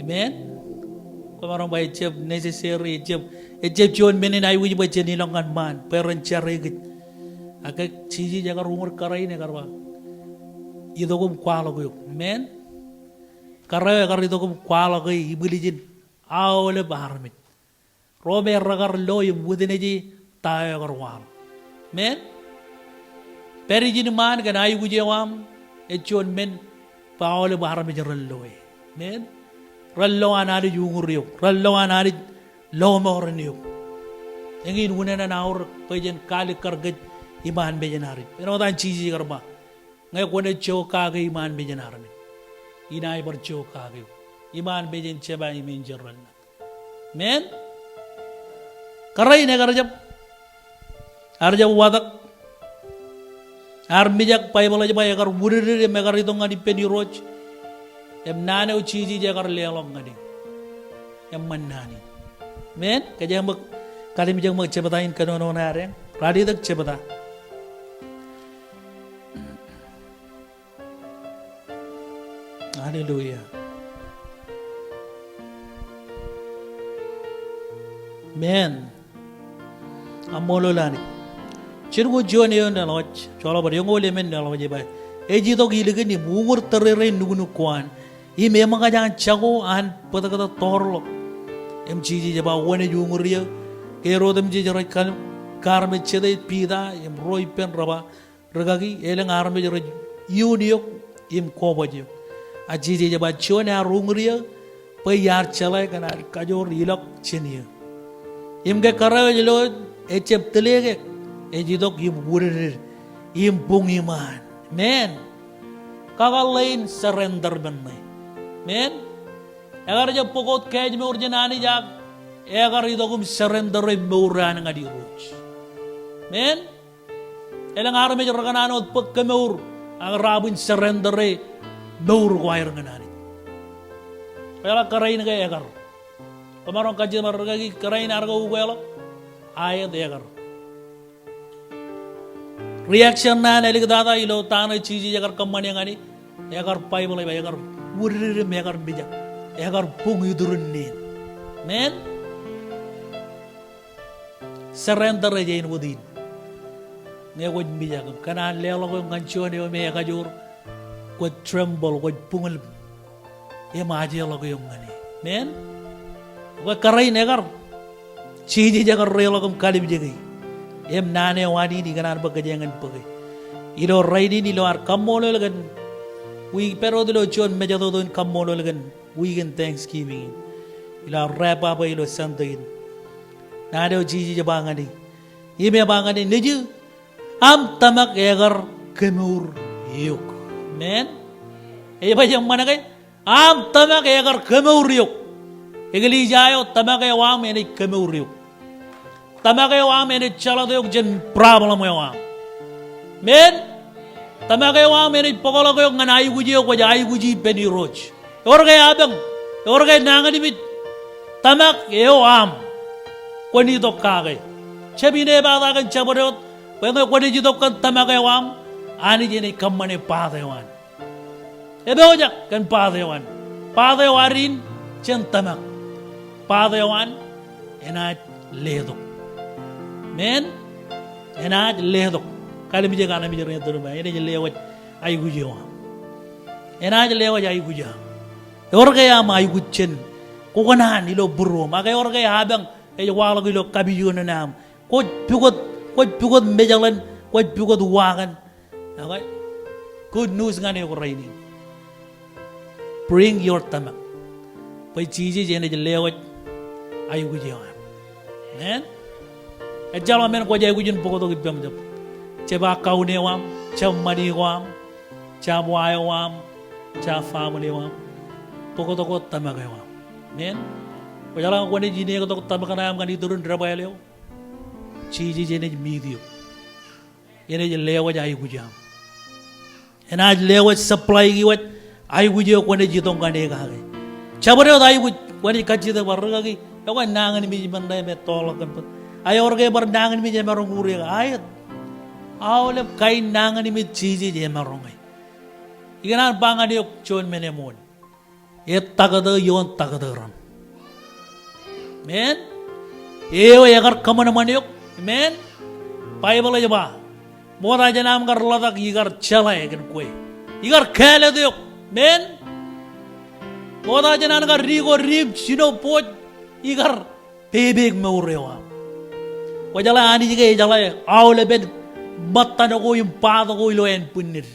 Amen. Kwōmaroñ ba ejjab necessary, ejjab, ejjab juon men in aikuj bwe jen ilọk ñan ṃaan bwe ren jare kōj. Ak ke Jisōs ekar uñūr kōrā in ekar ba, itok im kwaḷọk eok. Amen. Kōrā eo ekar itok im kwaḷọk e ibwiljin aolep armej. Ro me rekar lo im witness e ta eo ekar waḷọk. Amen. Pād ijin ṃaan kōn aikuj eo aṃ, ej juon men bwe aolep armej ren lo e. Amen. Ren lo an Anij uñūr eok. Ren lo an Anij lọmọọren eok. Eñin unin an aorōk bwe jen kaalikkar kōj iṃaan mejān armej. Āinwōt an Jisōs ekar ba, ñe kwōnaaj jo kake iṃaan mejān armej, inaaj bar jo kake eok iṃaan mejān Jeba im enjeḷ reṇ. Amen. Kōrā in ekar jab, ear jab watōk, ear mijak. Baibōḷ ej ba ekar wūdikdik im ekar itok ñan ippān Irooj. Im naan eo Jisōs ekar leḷọk ñan e. Eṃṃan naan in. Amen. Kōjeañ ṃōk, kalimjek ṃōk jebta in kōnono ṇa adeañ. Ralitōk jebta. Hallelujah. Amen. Kaṃṃoolol Anij. Jen ko juon eoon leḷọk, joḷọk bōd eñoul emān leḷọk ej ba, ej itok ilikin im uñūr tōrerein nuknuk ko an, im eṃōkaj an jako an bōtōktōtọọrḷọk. Im Jisōs ej ba wōn ej uñūr eō, ke ro otemjej rej kal-, kaarmejjete, Piter im ro ippān re ba, rikaki, elōñ armej rej iuun eok im kobaj eok. Ak Jisōs ej ba juon ear uñūr eō bwe iar jeḷā kōn ad kajoor ilọk jān eō. Im ke kōrā eo ej lo, ejjab tilekek, ej itok im wūdikdik im buñ iṃaan. Amen. Kakōḷḷe in surrender men ṇe. Amen. Ekar jab bōk wōt kaājmour jān Anij ak ekar itok im surrender e mour eo an ñan Irooj. Amen. Elōñ armej rekōṇaan wōt bōk kemour, ak raar surrender e mour ko aer ñan Anij. Kwōjeḷā kōrā in ke ekar. Kwōmaroñ kajjitōk im ba rikaki kōrā in ar ke ukweḷọk, aet ekar. Reaction ṇe an āliktata ilo ta ṇe Jisōs ekar kōṃṃane ñan e, ekar Baibōḷ ej ba ekar wūdikdik im ekar mijak, ekar buñ iturin neen. Amen. Surrender e jān wōt in. Ñe kwōj mijak im kōṇaan leḷọk eok ñan juon eo me ekajoor, kwōj tremble, kwōj buñūl im ajeḷọk eok ñan e. Amen. Ekwe kōrā in ekar. Jisōs ekar reḷọk im kalimjeke. Im naan eo an in ikōṇaan bwe kōjeañ en bōke. Ilo rainin, ilo ad kaṃṃoolol kōn wiik, pād wōt ilo juon mejatoto in kaṃṃoolol kōn wiik in Thanksgiving. Ilo ad wrap up e ilo Sunday in. Naan eo Jisōs ej ba ñan e. Im ej ba ñan e, nejū, aṃ tōmak ekar kemour eok. Amen. Ej ba eṃṃan ke, aṃ tōmak ekar kemour eok. Eklejia eo, tōmak eo aṃ enaaj kemour eok. Tōmak eo aṃ enaaj jeḷā eok jān problem eo aṃ. Amen. Tōmak eo aṃ enaaj bōkḷọk eok ñan aikuj eo kwōj aikuji ippān Irooj. Ewōr ke apañ, ewōr ke nañinmej, Tōmak eo aṃ kwōn itok kake. Jab inepata kōn jabdewōt, bwe ñe kwōnaaj itok kōn tōmak eo aṃ, Anij enaaj kōṃṃane part eo an. Epojak kōn part eo an. Part eo ad in, jān tōmak. Part eo an enaaj letok. Amen. Enaaj letok. Kallimjek armej rein tōre ba, enaaj lewōj aikuj eo aṃ. Enaaj lewōj aikuj eo aṃ. Ewōr ke aṃ aikuj jān kōkōṇaan ilo būruōṃ, ak ewōr ke apañ ej waḷọk ilo kapijuknen aṃ. Kwōj pukot, kwōj pukot mejeḷan, kwōj pukot wakan. Okay? Good news ñan eok rainin. Bring your tōmak. Bwe Jisōs enaaj lewōj aikuj eo aṃ. Amen. Ejjeḷọk men kwōj aikuj in bōktok ippaṃ jab. Jab account eo aṃ, jab ṃani ko aṃ, jab wa eo aṃ, jab family eo aṃ. Bōktok wōt tōmak eo aṃ. Amen. Kwōjeḷā ñe kwōnaaj inektok tōmak eo aṃ ñan iturin debwāāl eo, Jisōs enaaj meet eok. Enaaj lewōj aikuj eo aṃ. Enaaj lewōj supply kiwōj aikuj eo kwōnaaj itok ñan e kake. Jabdewōt aikuj kwōnaaj kajjitōk bar rikaki. Ekwe nañinmej men ṇe me toḷọk kōn bōd. Ak ewōr ke bar nañinmej emaroñ ure ke aet. Aolep kain nañinmej Jisōs emaroñe. Ikōṇaan ba ñan eok juon men eṃool. Ej taktō ioon taktō raṇ. Amen. Eo ekar kōṃanṃan eok. Amen. Baibōḷ ej ba, ṃokta jān aṃ kar ḷotak ikar jeḷā kōn kwe. Ikar kāālōt eok. Amen. Ṃokta jān an kar di ko diim jino bōj, ikar pepe mour eo aṃ. Kwōjeḷā Anij ke ejeḷā aolepen ṃōttan ko im part ko ilo ānbwinnid.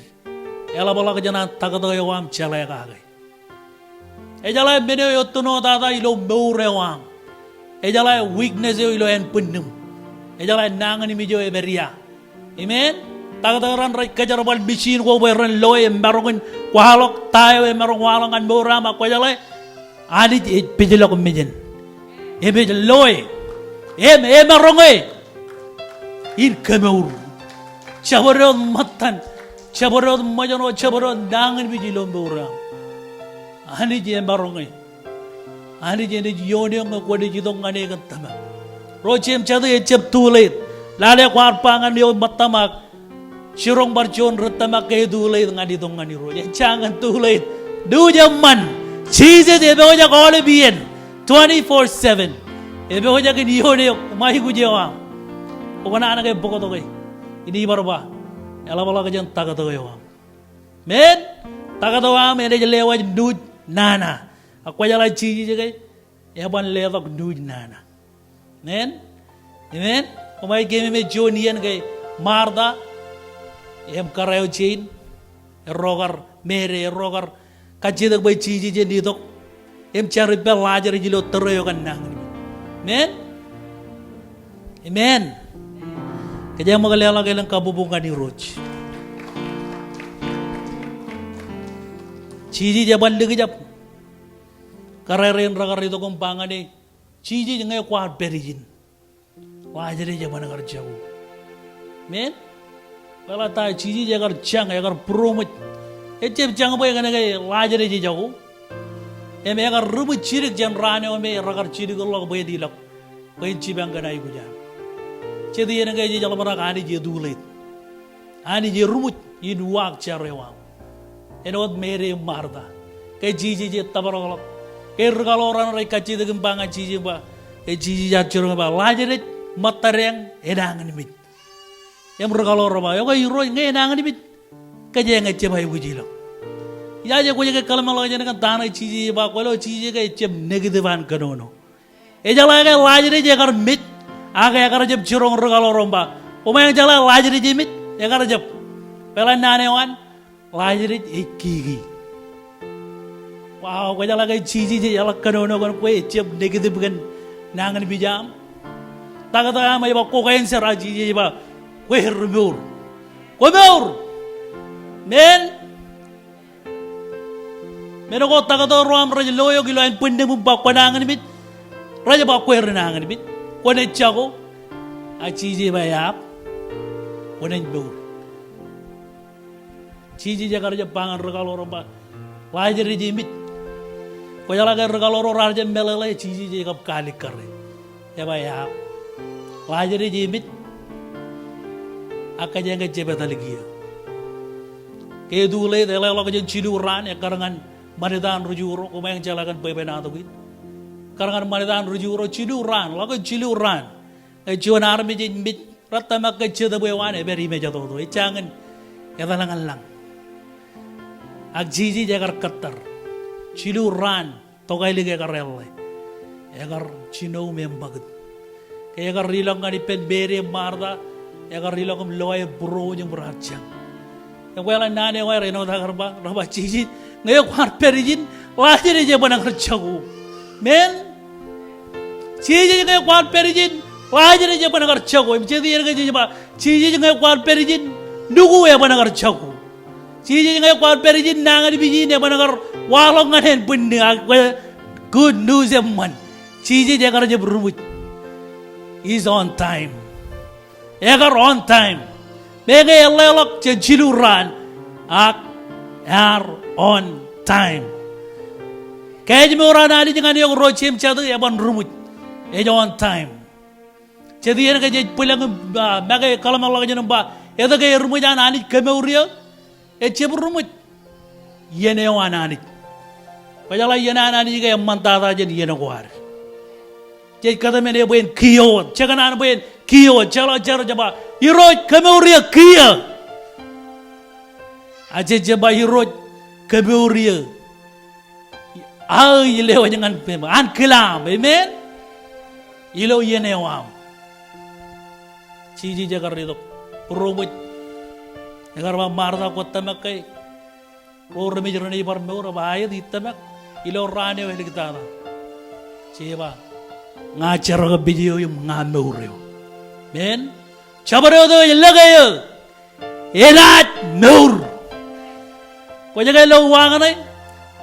Eḷapḷọk jān an taktō eo aṃ jeḷā kake. Ejeḷā men eo ettoṇootata ilo mour eo aṃ. Ejeḷā weakness eo ilo ānbwinnūṃ. Ejeḷā nañinmej eo epād ia. Amen. Taktō raṇ rej kōjerbal machine ko bwe ren loe im maroñ in kwaḷọk ta eo emaroñ waḷọk ñan mour eo aṃ, ak kwōjeḷā Anij ej pejlọk mejān. Im ej loe. Im emaroñe in kemour. Jabdewōt ṃōttan, jabdewōt ṃōjṇọ, jabdewōt nañinmej ilo mour eo aṃ. Anij emaroñe. Anij enaaj ioon eok ñe kwōnaaj itok ñan e kōn tōmak. Ro jeiū im jatū, ejjab too late. Lale kwaar ba ñan eok ṃōttaṃ ak jiroñ bar juon ri tōmak ke too late ñan itok ñan Irooj. Ejja ñan too late. Nuuj eṃṃan. Jisōs epojak aolep iien. Twenty-four seven. Epojak in ioon eok im aikuj eo aṃ. Kwōkōṇaan ke bōktok e. Inaaj bar ba, eḷapḷọk jān taktō eo aṃ. Amen. Taktō eo aṃ enaaj lewōj nuuj nana. Ak kwōjeḷā Jisōs ke eban letok nuuj nana. Amen. Amen. Koṃij keememej juon iien ke Marta im kōrā eo Jein, erro kar, Meri, erro kar kajjitōk bwe Jisōs en itok im jar ippān Lajarus ilo tōre eo kōn nañinmej. Amen. Amen. Kōjeañ ṃōk leḷọk elōñ kabbokbok ñan Irooj. Jisōs eban likjab. Kōrā rein rekar itok im ba ñan e, Jisōs, ñe kwaar pād ijin, Lajarus eban kar jako. Amen. Kwōjeḷā ta, Jisōs ekar jañ, ekar būroṃōj. Ejjab jañ bwe kōnke Lajarus ejako. Im ekar ri ṃōj jidik jān raan eo me rekar jidikḷọk bwe en ilọk, bwe en jipañ kōn aikuj an. Jet iien ke ej ḷōmṇak Anij e too late. Anij eruṃwij in uwaak jar eo aṃ. Āinwōt Meri im Marta. Ke Jisōs ej tōprakḷọk. Ke ri kaḷoran rej kajjitōk im ba ñan Jisōs im ba, ke Jisōs ear jiroñ im ba, Lajarus, ṃōttadeañ enañinmej. Im ri kaḷoran ba, ekwe Irooj, ñe enañinmej, kōjeañ ejjab aikuj ilọk. Ijaje kwōj ke kōḷmānḷọkjeṇ kōn ta ṇe Jisōs ej ba, kwōlo Jisōs ke ejjab negative an kōnono. Ejeḷā ke Lajarus ekar mej, ak ekar jab jiroñ ri kaḷoran ba, koṃeañ jeḷā Lajarus emej, ekar jab. Kwōjeḷā naan eo an, Lajarus ej kiki. Wow, kwōjeḷā ke Jisōs ej jeḷā kōnono kōn kwe, ejjab negative kōn nañinmej aṃ. Taktō eo aṃ ej ba kwō cancer, ak Jisōs ej ba, kwe ri mour. Kwō mour. Amen. Men ko taktō ro aṃ rej lo eok ilo ānbwinnūṃ im ba kwōnañinmej. Rej ba kwe renañinmej. Kwōnaaj jako. Ak Jisōs ej ba eaar. Kwōnaaj mour. Jisōs ekar jab ba ñan ri kaḷoran ba, Lajarus emej. Kwōjeḷā ke ri kaḷoor ro raar jab meḷeḷe, Jisōs ej kab kaalikkare. Ej ba, eaar, Lajarus ej emej, ak kōjeañ ke jab etal kiiō. Ke etuḷeet, eḷḷọk jān jilu raan, ekkar ñan ṃanit an ri Ju ro, koṃeañ jeḷā kōn bwebwenato kein. Ekkar ñan ṃanit an ri Ju ro, jilu raan, ḷọk jān jilu raan. Ej juon armej ej mej, rej tōmak ke jetōb eo an ej pād im ejatoto, ejjañin etal ñan lañ. Ak Jisōs ekar kōttar. Jilu raan, tokālik ekar eḷḷe. Ekar jino im eṃṃakūt. Ke ekar ilọk ñan ippān Meri im Marta, ekar ilọk im lo aer būrooj im raar jañ. Im kwōjeḷā naan eo aer āinwōt aō kar ba, rej ba, Jisōs, ñe kwaar pād ijin, Lajarus ej bōk ñan kar jako. Men? Jisōs, ñe kwaar pād ijin, Lajarus ej bōk ñan kar jako. Im jet iien ke jej ba, Jisōs, ñe kwaar pād ijin, nuku ej bōk ñan kar jako? Jisōs, ñe kwaar pād ijin, nañinmej in ej bōk ñan kar waḷọk ñan ānbwinni, ak good news eṃṃan. Jisōs ekar jab ruṃwij. He's on time. Ekar on time. Meñe eḷḷọk jān jilu raan, ak ear on time. Kaājmour an Anij ñan eok ro jeiū im jatū, eban ruṃwij. Ej on time. Jet iien ke jej bwilōñ im, ah, make kōḷmānḷọkjeṇ im ba, etke eruṃwij an Anij kemour eō? Ejjab ruṃwij. Iien eo an Anij. Kwōjeḷā iien an Anij ke eṃṃantata jān iien ko ad. Jej kōtmāne bwe en kiiō wōt. Jekōṇaan bwe en kiiō wōt. Jeḷā jar jeba, Irooj, kemour eō, kiiō. A jej jeba, Irooj, kemour eō, aō ej lewōj ñan peiṃ, ankilaṃ. Amen. Ilo iien eo aṃ. Jisōs ekar itok būroṃōj. Ekar ba, Marta, kwōj tōmak ke ro remeej renaaj bar mour? Ej ba, aet, ij tōmak. Ilo raan eo eliktata. Jeba, ña jerkakpeje eo im ña mour eo. Men, jabdewōt eo ej lōke eō enaaj mour. Kwōj ke lo uwaak ṇe?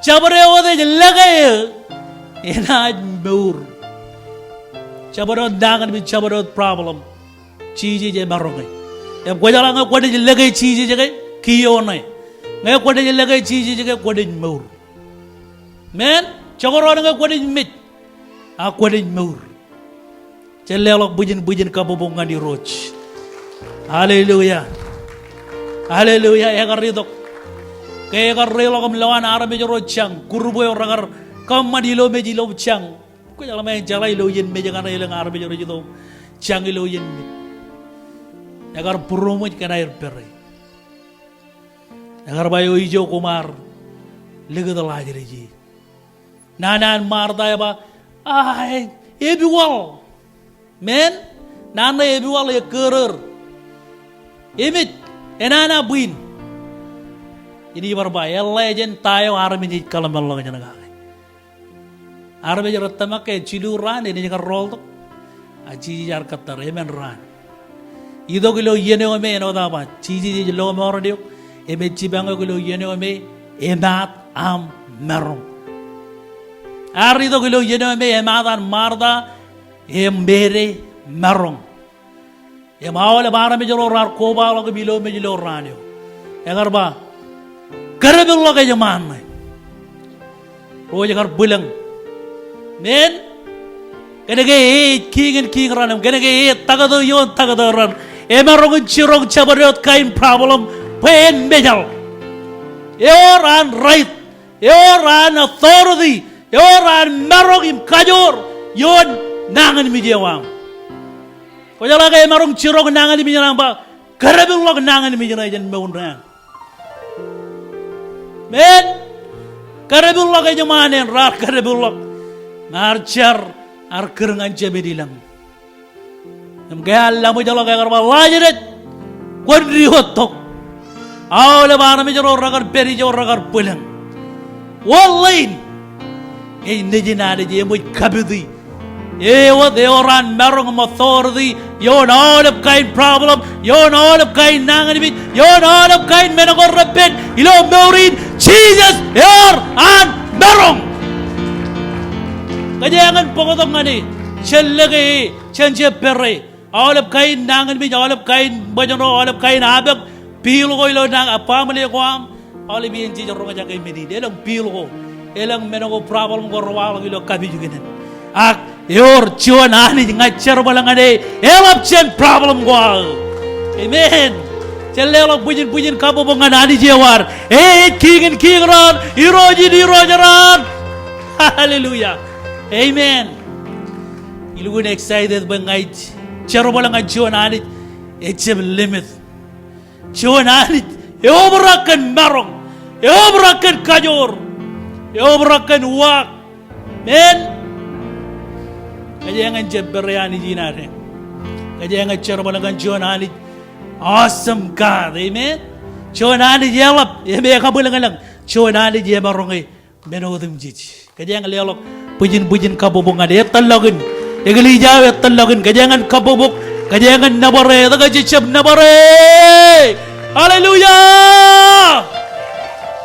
Jabdewōt ej lōke eō enaaj mour. Jabdewōt nañinmej, jabdewōt problem, Jisōs emaroñ e. Im kwōjeḷā ñe kwōnaaj lōke Jisōs ke, kiiō ṇe. Ñe kwōnaaj lōke Jisōs ke, kwōnaaj mour. Men, jekdọọn ñe kwōnaaj mej, ak kwōnaaj mour. Jen leḷọk bwijin bwijin kabbokbok ñan Irooj. Hallelujah. Hallelujah. Ekar itok. Ke ekar reiḷọk im lowaan armej ro jañ, group eo rekar kōṃṃan ilo mej ilo jañ. Kwōjeḷā, meñe jeḷā ilo iien mej kaṇe elōñ armej rej itok jañ ilo iien mej. Ekar būroṃōj kōn aer pere. Ekar ba, eo ijo koṃ ar likūt Lajarus e. Naan an Marta ej ba, a, epiwal. Men, naan ṇe epiwal ekkōrōr. Emej, enana bwiin. Inaaj bar ba, eḷḷā jān ta eo armej ej kōḷmānḷọkjeṇ kake. Armej rej tōmak ke jilu raan enaaj kar rooltok. A Jisōs ear kōttar, emān raan. Itok ilo iien eo me āinwōt aō ba, Jisōs ej lọmọọren eok, im ej jipañ eok ilo iien eo me emaat aṃ maroñ. Ear itok ilo iien eo me emaat an Marta im Meri maroñ. Im aolep armej ro raar kobaḷọk im ilo mej ilo raan eo. Ekar ba, kōdepilḷọk ejṃaan ṇe. Ro ej kar bwilōñ. Men, kōnke e ej Kiiñ in kiiñ raṇ im kōnke e ej taktō ioon taktō raṇ. Emaroñ in jiroñ jabdewōt kain problem bwe en mejaḷ. Ewōr an right, ewōr an authority, ewōr an maroñ im kajoor ioon nañinmej eo aṃ. Kwōjeḷā ke emaroñ jiroñ nañinmej ṇe, ba, kōdepilḷọk nañinmej ṇe jān mour ṇe an. Men, kōdepilḷọk ejṃaan en, raar kōdepilḷọk. Im ear jar, ear kūr ñan jemān ilañ. Im ke ear laṃōjḷọk ekar ba, Lajarus, kwōn diwōjtok. Aolep armej ro rekar pād ijo rekar bwilōñ. Wōt ḷein? Ej Nejin Anij, eṃōj kapiti. Ewōt, ewōr an maroñ im authority ioon aolep kain problem, ioon aolep kain nañinmej, ioon aolep kain men ko repen ilo mour in. Jisōs ewōr an maroñ. Kōjeañ in bōktok ñan e, jen lōke e, jen jab pere. Aolep kain nañinmej, aolep kain ṃōjṇọ, aolep kain apok, bill ko ilo nañ, a, family ko aṃ, aolep iien jej roñjake men in, elōñ bill ko. Elōñ men ko problem ko rewaḷọk ilo kapijuknen. Ak ewōr juon Anij ña jerbal ñan e eḷap jān problem ko aō. Amen. Jen leḷọk bwijin bwijin kabbokbok ñan Anij eo ad. E ej Kiiñ in kiiñ raṇ, Irooj in irooj raṇ. Hallelujah. Amen. Ilukkuun excited bwe ña ij jerbal ñan juon Anij ejjab limit. Juon Anij eobrak kōn maroñ, eobrak kōn kajoor, eobrak kōn uwaak. Amen. Kōjeañ en jab pere Anij in adeañ. Kōjeañ en jerbal ñan juon Anij, awesome God. Amen. Juon Anij eḷap im ekabwilōñlōñ. Juon Anij emaroñe men otemjej. Kōjeañ leḷọk bwijin bwijin kabbokbok ñan e. Ettōllọkin. Eklejia eo, ettōllọkin. Kōjeañ en kabbokbok. Kōjeañ en nōbar e. Etke jej jab nōbar e? Hallelujah.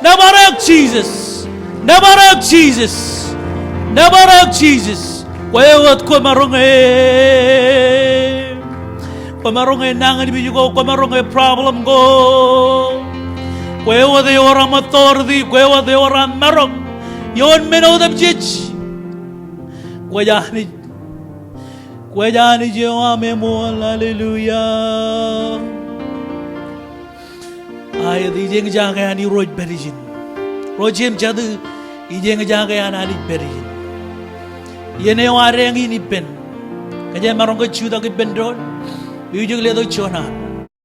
Nōbar eok Jisōs. Nōbar eok Jisōs. Nōbar eok Jisōs. Kwe wōt kwōmaroñe. Kwōmaroñe nañinmej ko, kwōmaroñe problem ko. Kwe wōt ewōr aṃ authority, kwe wōt ewōr aṃ maroñ ioon men otemjej. Kwōj Anij, kwōj Anij eo aṃ eṃool, hallelujah. Aet, ij eñjake an Irooj pād ijin. Ro jeiū im jatū, ij eñjake an Anij pād ijin. Iien eo adeañ in ippān. Kōjeañ maroñ ke jutak ippān doon. Music letok juon an.